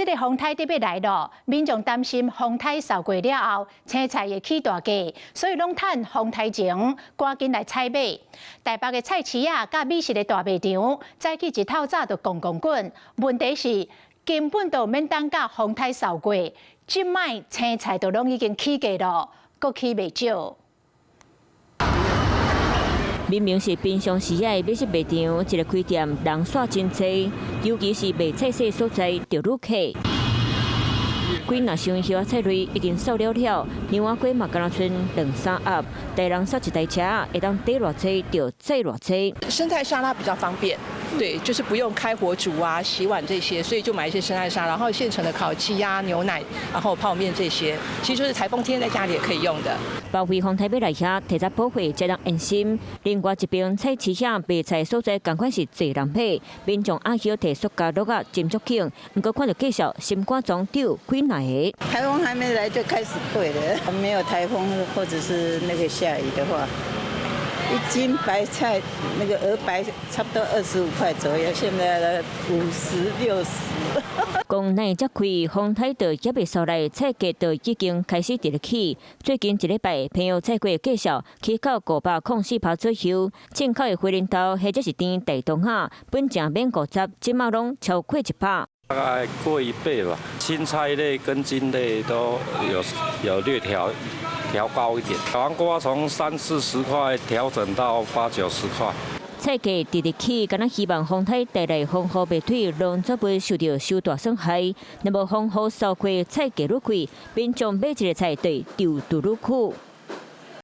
這个風颱欲來囉，民眾擔心風颱掃過了後，青菜會起大價，所以攏趁風颱前趕緊來採買。台北的菜市仔佮美食的大賣場，早起一透早就狂狂滾。問題是根本就毋免等到風颱掃過，這擺青菜都攏已經起價囉，閣起袂少。明明是平常時的美食賣場，一个開店人煞真濟，尤其是賣菜色所在就愈客。幾若箱葉仔菜類已經掃了了，牛仔粿嘛敢若賰兩三盒，大人煞一台車會當綴偌濟就載偌濟。生菜沙拉比較方便，對，就是不用開火煮啊、洗碗這些，所以就買一些生菜沙拉，然後現成的烤雞鴨、牛奶，然後泡麵這些，其實就是颱風天在家裡也可以用的。報廢風颱欲來遐，提早補貨才能安心。另外一邊菜市場賣菜所在，仝款是濟人買，民眾阿曉提塑膠簍仔真足緊，毋過看著介紹心肝裝丟幾若个。颱風還沒來就開始貴了，沒有颱風或者是那個下雨的話，一斤白菜那個婀白差不多25塊左右，現在50、60。講哪會遮開，風颱就猶未掃來，菜價就已經開始佇咧起。最近一禮拜，朋友菜價繼續起到504趴左右。進口的菲林豆或者是甜大冬仔，本正免50，這馬攏超過100。大概過一倍吧，青菜類、根莖類都有略調高一點。黃瓜從三四十塊調整到八九十塊。菜價直直起，敢若希望風颱帶來風雨袂退，農作物受著傷大損害。若無風雨掃過，菜價愈貴，民眾買一个菜就丟愈苦。